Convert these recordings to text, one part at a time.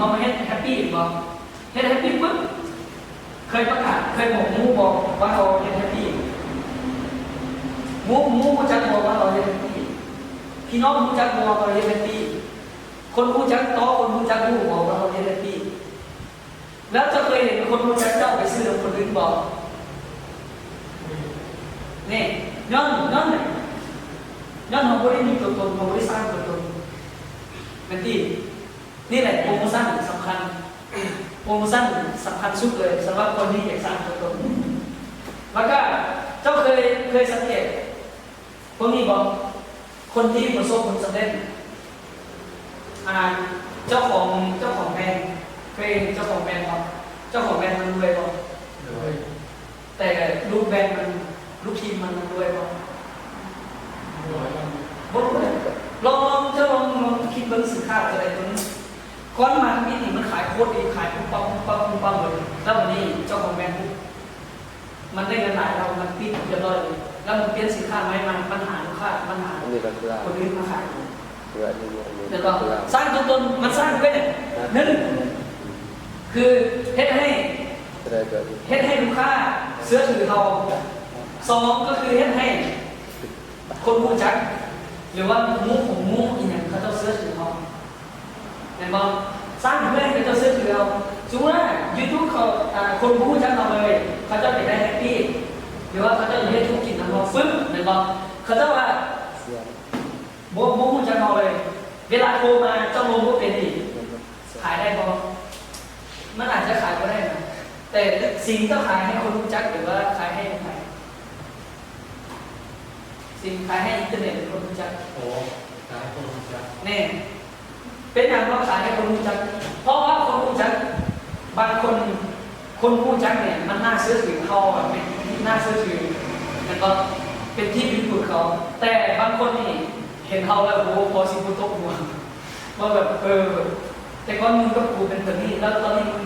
ເຮົາເຮັດແຮບປີ້ບໍ່? ເຮັດແຮບປີ້ປຶບ ເຄີຍປະກາດ ເຄີຍບອກໝູ່ບໍ່ວ່າເຮົາເຮັດແຮບປີ້? ໝູ່ ໝູ່ຮູ້ຈັກບໍ່ວ່າເຮົາເຮັດແຮບປີ້? ພີ່ນ້ອງຮູ້ຈັກບໍ່ວ່າເຮົາເຮັດແຮບປີ້? ຄົນຮູ້ຈັກຕໍ່ ຄົນຮູ້ຈັກຮູ້ບໍ່ວ່າເຮົາເຮັດແຮບປີ້? ແລ້ວເຈົ້າເຄີຍເຫັນຄົນຮູ້ຈັກເຈົ້າໄປຊື້ນຳຄົນອື່ນບໍ່? ນີ້ ຍ້ອນ ຍ້ອນຫຍັງ? ຍ້ອນເຮົາບໍ່ໄດ້ມີຕົວຕົນ ເຮົາບໍ່ໄດ້ສ້າງຕົວຕົນ ແມ່ນຕິ? ນີ້ແຫຼະໂປຣໂມຊັນສຳຄັນ ໂປຣໂມຊັນສຳຄັນສຸດເລີຍສຳລັບຄົນທີ່ຢາກສ້າງຕົວຕົນ. ແລ້ວກະເຈົ້າເຄີຍ ເຄີຍສັງເກດ ພວກນີ້ບໍ່? ຄົນທີ່ປະສົບຜົນສຳເລັດ ອ່າ ເຈົ້າຂອງ ເຈົ້າຂອງແບຣນ ເຄີຍເຫັນເຈົ້າຂອງແບຣນບໍ່? ເຈົ້າຂອງແບຣນມັນລວຍບໍ່? ລວຍ. ແຕ່ລູກແບຣນມັນ ລູກທີມມັນລວຍບໍ່? ລວຍ. ບໍ່ລວຍ. ລອງ ລອງ ເຈົ້າລອງ ລອງຄິດເບິ່ງສິນຄ້າຕົວໃດຕົວໜຶ່ງ ກ່ອນມາທຳອິດນີ້ມັນຂາຍໂຄດດີ ຂາຍປຸບປັບ ປຸບປັບ ປຸບປັບເລີຍ ແລ້ວບາດນີ້ເຈົ້າຂອງແບຣນ ມັນໄດ້ເງິນຫຼາຍແລ້ວ ມັນປິດຮຽບຮ້ອຍເລີຍ ແລ້ວມັນປ່ຽນສິນຄ້າໃໝ່ມາ ມັນຫາລູກຄ້າ ມັນຫາ ຄົນອື່ນມາຂາຍ ແລ້ວກໍສ້າງຕົວຕົນ ມັນສ້າງດ້ວຍ ໜຶ່ງ ຄືເຮັດໃຫ້ ເຮັດໃຫ້ລູກຄ້າເຊື່ອຖືເຮົາ, ສອງ ກໍຄືເຮັດໃຫ້ຄົນຮູ້ຈັກ ຫຼືວ່າໝູ່ຂອງໝູ່ອີ່ຫຍັງ ເຂົາເຈົ້າເຊື່ອຖືເຮົາ. ແມ່ນບໍ່? ສ້າງເພື່ອໃຫ້ເຂົາເຈົ້າເຊື່ອຖືເຮົາ. ສົມມຸດວ່າ YouTube ເຂົາ ອ່າ ຄົນບໍ່ຮູ້ຈັກເຮົາເລີຍ ເຂົາເຈົ້າຢາກໄດ້ແຮບປີ້ ຫຼືວ່າເຂົາເຈົ້າຢາກເຮັດທຸລະກິດນຳເຮົາ ປຶບ ແມ່ນບໍ່? ເຂົາເຈົ້າວ່າບໍ່ ບໍ່ຮູ້ຈັກເຮົາເລີຍ ເວລາໂທມາເຈົ້າລົມບໍ່ເປັນອີກ ຂາຍໄດ້ບໍ່? ມັນອາດຈະຂາຍບໍ່ໄດ້ນະ ແຕ່ສິ່ງເຈົ້າຂາຍໃຫ້ຄົນຮູ້ຈັກ ຫຼືວ່າຂາຍໃຫ້ໃຜ? ຊິນຄ້າໃຫ້ອິນເຕີເນັດ ໃຫ້ຄົນຮູ້ຈັກ. ໂອ້ ຂາຍໃຫ້ຄົນຮູ້ຈັກ. ແນ່ ເປັນຫຍັງວ່າຂາຍໃຫ້ຄົນຮູ້ຈັກ? ເພາະວ່າຄົນຮູ້ຈັກ ບາງຄົນ ຄົນຮູ້ຈັກນີ້ມັນໜ້າເຊື່ອຖື ເຮົາແບບເປັນທີ່ໜ້າເຊື່ອຖື ແມ່ນບໍ່? ເປັນທີ່ດຶງດູດເຂົາ. ແຕ່ບາງຄົນນີ້ເຫັນເຮົາແລ້ວ ໂອ້ ພໍຊິບໍ່ຕົກຫົວ ວ່າແບບ ເອີ ແຕ່ກ່ອນມຶງກັບກູເປັນແບບນີ້ ແລ້ວຕອນນີ້ມຶງ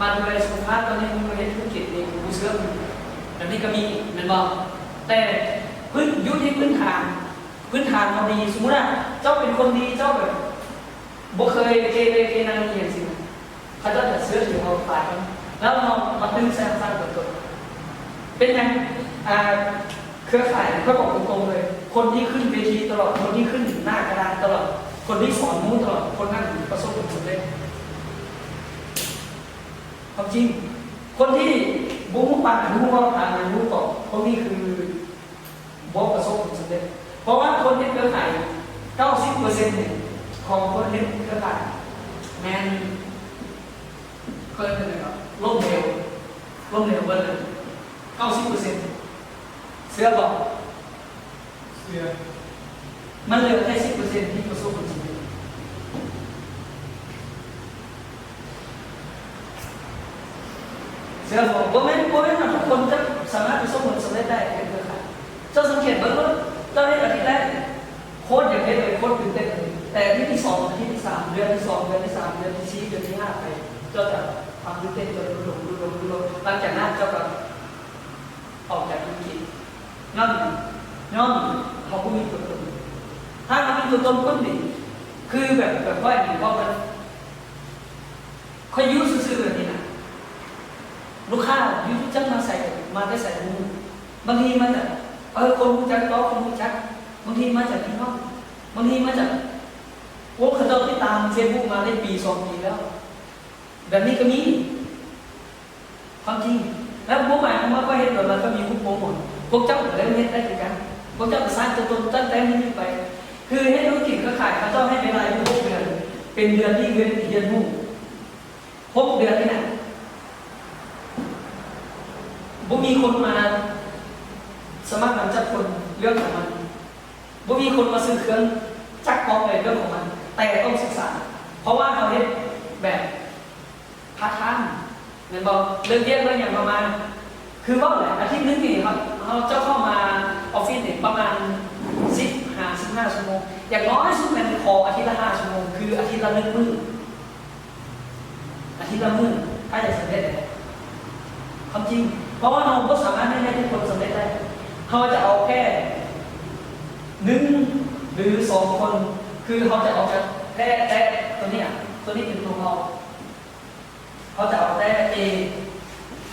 ມາດູແລສຸຂະພາບ ຕອນນີ້ມຶງມາເຮັດທຸລະກິດນີ້ ກູບໍ່ເຊື່ອມຶງ. ແບບນີ້ກໍມີ ແມ່ນບໍ່? ແຕ່ພື້ນ ຢູ່ທີ່ພື້ນຖານ ພື້ນຖານເຮົາດີ. ສົມມຸດວ່າເຈົ້າເປັນຄົນດີ ເຈົ້າແບບບໍ່ເຄີຍເກເລເກນາງອີ່ຫຍັງຊີ້ນະ ເຂົາເຈົ້າຈະເຊື່ອຖືເຮົາຫຼາຍກວ່າ. ແລ້ວເຮົາມາຕື່ມໃສ່ທາງສາງຕົວຕົນ ເປັນຫຍັງ ອ່າ ເຄືອຂ່າຍ ຂ້ອຍບອກຕົງໆເລີຍ ຄົນທີ່ຂຶ້ນເວທີຕະຫຼອດ ຄົນທີ່ຂຶ້ນໜ້າກະດານຕະຫຼອດ ຄົນທີ່ສອນໝູ່ຕະຫຼອດ ຄົນນັ້ນປະສົບຜົນສຳເລັດ. ຄວາມຈິງ ຄົນທີ່ບໍ່ຮູ້ປາກຮູ້ເວົ້າ ປາກຫາງຮູ້ຕອບ ພວກນີ້ຄືບໍ່ປະສົບຜົນສຳເລັດ. ເພາະວ່າຄົນເຮັດເຄືອຂ່າຍ ເກົ້າສິບເປີເຊັນນີ້ ຂອງຄົນເຮັດເຄືອຂ່າຍແມ່ນ ເອີ້ນວ່າຈັ່ງໃດເນາະ ລົ້ມເຫຼວ ລົ້ມເຫຼວເບິດເລີຍ ເກົ້າສິບເປີເຊັນ. ເຊື່ອບໍ່? ເຊື່ອ. ມັນເຫຼືອແຄ່ສິບເປີເຊັນທີ່ປະສົບຜົນສຳເລັດ. ເຊື່ອບໍ່? ບໍ່ແມ່ນ ບໍ່ແມ່ນວ່າທຸກຄົນຈະສາມາດປະສົບຜົນສຳເລັດໄດ້ໃນເຄືອຂ່າຍ. ເຈົ້າສັງເກດເບິ່ງໂລດ ເຈົ້າເຮັດອາທິດແລກ ໂຄດຢາກເຮັດເລີຍ ໂຄດຕື່ນເຕັ້ນເລີຍ ແຕ່ອາທິດທີສອງ ອາທິດທີສາມ ເດືອນທີສອງ ເດືອນທີສາມ ເດືອນທີສີ່ ເດືອນທີຫ້າໄປ ເຈົ້າຈະຄວາມຕື່ນເຕັ້ນຈະຫຼຸດລົງ ຫຼຸດລົງ ຫຼຸດລົງ. ຫຼັງຈາກນັ້ນເຈົ້າກໍອອກຈາກທຸລະກິດ ຍ້ອນຫຍັງ? ຍ້ອນເຮົາບໍ່ມີຕົວຕົນ. ຖ້າເຮົາມີຕົວຕົນປຶບນີ້ ຄືແບບ ແບບຂ້ອຍນີ້ ເວົ້າກັນ ຂ້ອຍຢູ່ຊື່ໆແບບນີ້ນະ ລູກຄ້າຢູ່ຈັກມາໃສ ມາແຕ່ໃສບໍ່ຮູ້. ບາງທີມາຈາກ ເອີ ຄົນຮູ້ຈັກຕໍ່ຄົນຮູ້ຈັກ ບາງທີມາຈາກພີ່ນ້ອງ ບາງທີມາຈາກ ໂອ້ ເຂົາເຈົ້າຕິດຕາມເຟສບຸກມາໄດ້ປີສອງປີແລ້ວ ແບບນີ້ກໍມີ ຄວາມຈິງ. ແລ້ວບໍ່ໝາຍຄວາມວ່າຂ້ອຍເຮັດໂດນ ແລ້ວຂ້ອຍມີຮູບໂປຣໂມດ. ພວກເຈົ້າກໍເລີ່ມເຮັດໄດ້ຄືກັນ. ພວກເຈົ້າກໍສ້າງຕົວຕົນຕັ້ງແຕ່ມື້ນີ້ໄປ. ຄືເຮັດທຸລະກິດເຄືອຂ່າຍ ເຂົາເຈົ້າໃຫ້ເວລາຢູ່ຫົກເດືອນ ເປັນເດືອນທີ່ຮຽນ ຮຽນຮູ້. ຫົກເດືອນນີ້ນະ ບໍ່ມີຄົນມາສະໝັກງານຈັກຄົນ ເລື່ອງຂອງມັນ. ບໍ່ມີຄົນມາຊື້ເຄື່ອງຈັກກອງເລີຍ ເລື່ອງຂອງມັນ. ແຕ່ຕ້ອງສຶກສາ ເພາະວ່າເຮົາເຮັດແບບ ພາດທາມ ແມ່ນບໍ່? ເລີກວຽກເລີກຫຍັງເຮົາມາ ຄືເວົ້າແຫຼະ ອາທິດໜຶ່ງນີ້ ເຮົາ ເຮົາເຈົ້າເຂົ້າມາອອບຟິດນີ້ປະມານສິບຫາສິບຫ້າຊົ່ວໂມງ. ຢ່າງນ້ອຍສຸດແມ່ນຂໍອາທິດລະຫ້າຊົ່ວໂມງ ຄືອາທິດລະໜຶ່ງມື້ ອາທິດລະມື້ ຖ້າຢາກສຳເລັດແຫຼະ ຄວາມຈິງ. ເພາະວ່າເຮົາບໍ່ສາມາດເຮັດໃຫ້ທຸກຄົນສຳເລັດໄດ້. ເຮົາຈະເອົາແຄ່ໜຶ່ງ ຫຼື ສອງຄົນ ຄືເຮົາຈະເອົາຈາກແຕ່ ແຕ່ຕົວນີ້ ຕົວນີ້ເປັນຕົວເຮົາ. ເຂົາຈະເອົາແຕ່ A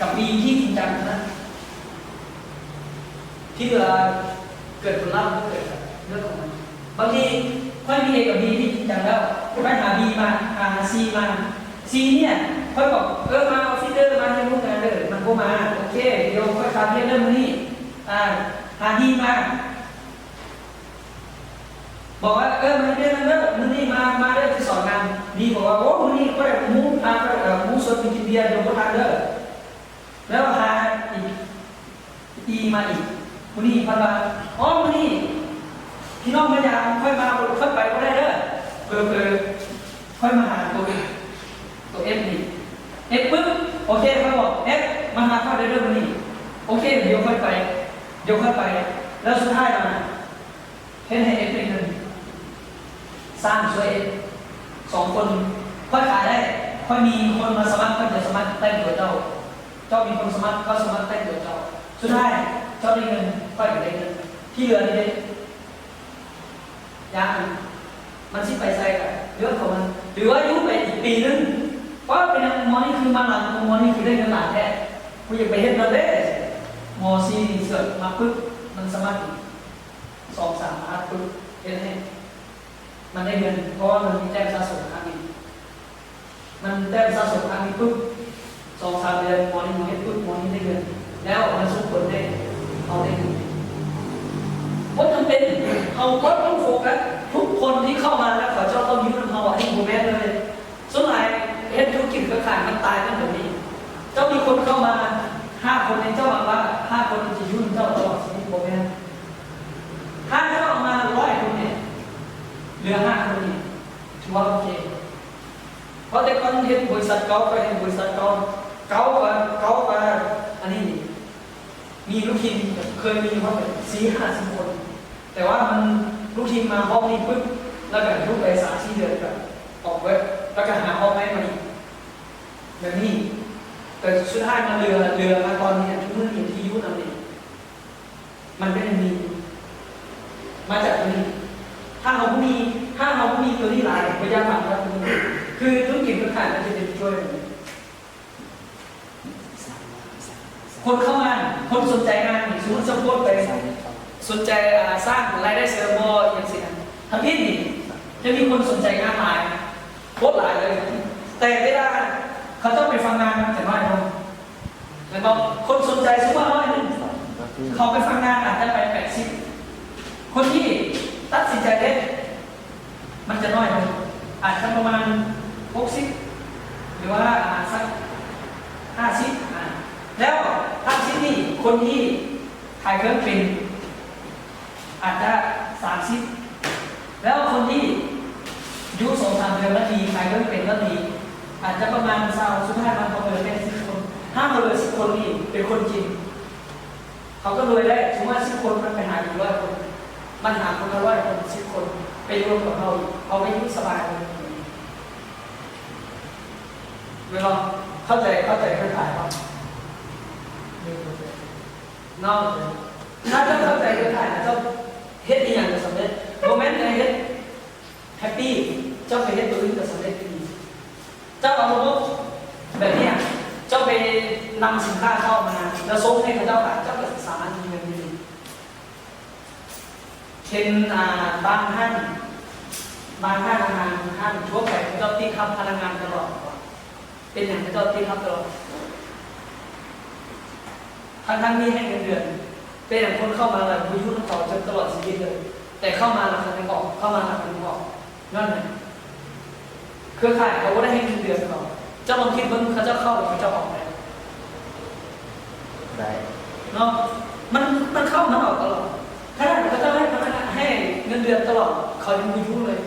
ກັບ B ທີ່ຈິງຈັງເທົ່ານັ້ນ ທີ່ເຫຼືອເກີດຜົນລັບບໍ່ເກີດ ເລື່ອງຂອງມັນ. ບາງທີຂ້ອຍມີ A ກັບ B ທີ່ຈິງຈັງແລ້ວ ຂ້ອຍຫາ B ມາ ຫາ C ມາ C ເນ່ຍ ຂ້ອຍບອກ ເອີ ມາອອບຟິດເດີ ມາເຮັດຮ່ວມກັນເດີ ມັນບໍ່ມາ. ໂອເຄ ດຽວຂ້ອຍພາໄປເດີມື້ນີ້ ອາ ຫາ D ມາ ບອກວ່າ ເອີ ມາເຮັດວຽກນຳເດີ ມື້ນີ້ມາ ມາເດີ ຊິສອນງານ. ດີບອກວ່າ ໂອ້ ມື້ນີ້ຂ້ອຍໝູພາໄປ ເອີ ໝູຊວນໄປກິນເບຍ ດຽວບໍ່ທັນເດີ. ແລ້ວຫາອີກ E ມາອີກ. ມື້ນີ້ເພິ່ນວ່າ ອໍ ມື້ນີ້ພີ່ນ້ອງມາຢາມ ຂ້ອຍມາ ຂ້ອຍໄປບໍ່ໄດ້ເດີ. ເຜີໆ ຂ້ອຍມາຫາໂຕ ໂຕ F ນີ້ F ປຶບ ໂອເຄ ຂ້ອຍບອກ F ມາຫາຂ້ອຍໄດ້ເດີມື້ນີ້. ໂອເຄ ດຽວຂ້ອຍໄປ ດຽວຂ້ອຍໄປ. ແລ້ວສຸດທ້າຍມາ ເຮັດໃຫ້ F ໄດ້ເງິນ ສ້າງຊ່ວຍ F ສອງຄົນ ຂ້ອຍຂາຍໄດ້ ຂ້ອຍມີຄົນມາສະໝັກ ຂ້ອຍຈະສະໝັກແຕ່ງຕົວເຈົ້າ ເຈົ້າມີຄົນສະໝັກ ເຂົາສະໝັກແຕ່ງຕົວເຈົ້າ. ສຸດທ້າຍເຈົ້າໄດ້ເງິນ ຂ້ອຍກໍໄດ້ເງິນ ທີ່ເຫຼືອນີ້ເດ້ ຢ່າງມັນຊິໄປໃສກໍເລື່ອງຂອງມັນ. ຫຼືວ່າຢູ່ໄປອີກປີໜຶ່ງ ປ້າ ເປັນຫຍັງໝໍນີ້ຄືມາຫຼັງ ໝໍນີ້ຄືໄດ້ເງິນຫຼາຍແທ້ ກູຢາກໄປເຮັດນຳເດ້. ໝໍສີ່ນີ້ເຊື່ອ ມາປຶບ ມັນສະໝັກ ສອງສາມອາດປຶບ ເຮັດໃຫ້ມັນໄດ້ເງິນ ເພາະວ່າມັນມີແຕ້ມສະສົມຄັ້ງນີ້ ມັນແຕ້ມສະສົມຄັ້ງນີ້ປຶບ ສອງສາມເດືອນ ໝໍນີ້ເຮັດປຶບ ໝໍນີ້ໄດ້ເງິນ ແລ້ວມັນສົ່ງຜົນໃຫ້ເຮົາໄດ້ເງິນ. ບໍ່ຈຳເປັນ ເຮົາບໍ່ຕ້ອງໂຟກັສ ທຸກຄົນທີ່ເຂົ້າມາແລ້ວເຂົາເຈົ້າຕ້ອງຢູ່ນຳເຮົາ ອັນນີ້ບໍ່ແມ່ນເລີຍ. ສ່ວນຫຼາຍເຮັດທຸລະກິດເຄືອຂ່າຍມັນຕາຍກັນແບບນີ້. ເຈົ້າມີຄົນເຂົ້າມາຫ້າຄົນນີ້ ເຈົ້າຫວັງວ່າຫ້າຄົນນີ້ຈະຢູ່ນຳເຈົ້າຕະຫຼອດຊີວິດ ບໍ່ແມ່ນ. ຖ້າເຈົ້າເອົາມາຮ້ອຍຄົນນີ້ ເຫຼືອຫ້າຄົນນີ້ ຖືວ່າໂອເຄ. ເພາະແຕ່ກ່ອນເຮັດບໍລິສັດເກົ່າ ຂ້ອຍເຮັດບໍລິສັດເກົ່າ ເກົ່າກວ່າ ເກົ່າກວ່າອັນນີ້ ມີລູກທີມເຄີຍມີຮອດສີ່ຫ້າສິບຄົນ ແຕ່ວ່າມັນ ລູກທີມມາຮອບນີ້ປຶບ ແລ້ວກໍຢູ່ໄປສາມສີ່ເດືອນກໍອອກເບີດ ແລ້ວກໍຫາຮອບໃໝ່ມາອີກ ແບບນີ້. ແຕ່ສຸດທ້າຍມາເຫຼືອ ເຫຼືອມາຕອນນີ້ ທຸກມື້ນີ້ທີ່ຢູ່ນຳນີ້ ມັນກໍຍັງມີມາຈາກຕົວນີ້. ຖ້າເຮົາບໍ່ມີ ຖ້າເຮົາບໍ່ມີຕົວນີ້ຫຼາຍ ພະຍາຍາມຟັງວ່າຕົວນີ້ ຄືທຸລະກິດເຄືອຂ່າຍມັນຈະເປັນຊ່ວຍ ຄົນເຂົ້າມາ ຄົນສົນໃຈງານນີ້ ສົມມຸດ ສະໂພດໄປສົນໃຈ ອາ ສ້າງລາຍໄດ້ເສີມບໍ່ ອີ່ຫຍັງຊີ້ນະ ທຳອິດນີ້ຈະມີຄົນສົນໃຈງານຫຼາຍ ໂຄດຫຼາຍເລີຍ. ແຕ່ເວລາເຂົາເຈົ້າໄປຟັງງານ ມັນຈະນ້ອຍລົງ ແມ່ນບໍ່? ຄົນສົນໃຈສົມມຸດວ່າຮ້ອຍໜຶ່ງ ເຂົາໄປຟັງງານອາດຈະໄປແປດສິບ ຄົນທີ່ຕັດສິນໃຈເຮັດ ມັນຈະນ້ອຍລົງ ອາດຈະປະມານຫົກສິບ ຫຼືວ່າ ອາ ສັກຫ້າສິບ ອາ ແລ້ວຫ້າສິບນີ້ ຄົນທີ່ຂາຍເຄື່ອງເປັນ ອາດຈະສາມສິບ ແລ້ວຄົນທີ່ຢູ່ສອງສາມເດືອນແລ້ວດີ ຂາຍເຄື່ອງເປັນແລ້ວດີ ອາດຈະປະມານຊາວ ສຸດທ້າຍມັນກໍເຫຼືອແຄ່ສິບຄົນ. ຖ້າເຮົາເຫຼືອສິບຄົນນີ້ເປັນຄົນຈິງ ເຂົາກໍລວຍໄດ້. ສົມມຸດວ່າສິບຄົນ ມັນໄປຫາອີກຮ້ອຍຄົນ ມັນຫາຄົນລະຮ້ອຍຄົນ ສິບຄົນ ໄປລວມກັບເຮົາອີກ ເຮົາກໍຢູ່ສະບາຍເລີຍ ແມ່ນບໍ່? ເຂົ້າໃຈ ເຂົ້າໃຈເຄື່ອງຂາຍບໍ່? ເນາະ ຖ້າເຈົ້າເຂົ້າໃຈເຄື່ອງຂາຍ ເຈົ້າເຮັດອີ່ຫຍັງກໍສຳເລັດ ບໍ່ແມ່ນແຕ່ເຮັດແຮັບປີ້ ເຈົ້າໄປເຮັດຕົວອື່ນກໍສຳເລັດຢູ່ດີ. ເຈົ້າເອົາລະບົບແບບນີ້ ເຈົ້າໄປນຳສິນຄ້າເຂົ້າມາ ແລ້ວສົ່ງໃຫ້ເຂົາເຈົ້າຂາຍ ເຈົ້າກໍສາມາດມີເງິນຢູ່ດີ. ເຫັນ ອາ ບາງຮ້ານ ບາງຮ້ານອາຫານ ຮ້ານທົ່ວໄປ ເຂົາເຈົ້າຕິດຮັບພະນັກງານຕະຫຼອດ. ເປັນຫຍັງເຂົາເຈົ້າຕິດຮັບຕະຫຼອດ ທັງໆທີ່ໃຫ້ເງິນເດືອນ? ເປັນຫຍັງຄົນເຂົ້າມາແລ້ວບໍ່ຢູ່ນຳເຂົາຈົນຕະຫຼອດຊີວິດເລີຍ ແຕ່ເຂົ້າມາແລ້ວກໍຍັງອອກ ເຂົ້າມາແລ້ວກໍຍັງອອກ? ຍ້ອນຫຍັງ? ເຄືອຂ່າຍເຂົາບໍ່ໄດ້ໃຫ້ເງິນເດືອນເຂົາ. ເຈົ້າລອງຄິດເບິ່ງ ເຂົາເຈົ້າເຂົ້າ ເຂົາເຈົ້າອອກໄດ້ ໄດ້ເນາະ. ມັນ ມັນເຂົ້າມັນອອກຕະຫຼອດ. ຂະໜາດເຂົາເຈົ້າໃຫ້ພະນັກງານ ໃຫ້ເງິນເດືອນຕະຫຼອດ ເຂົາຍັງບໍ່ຢູ່ເລີຍ.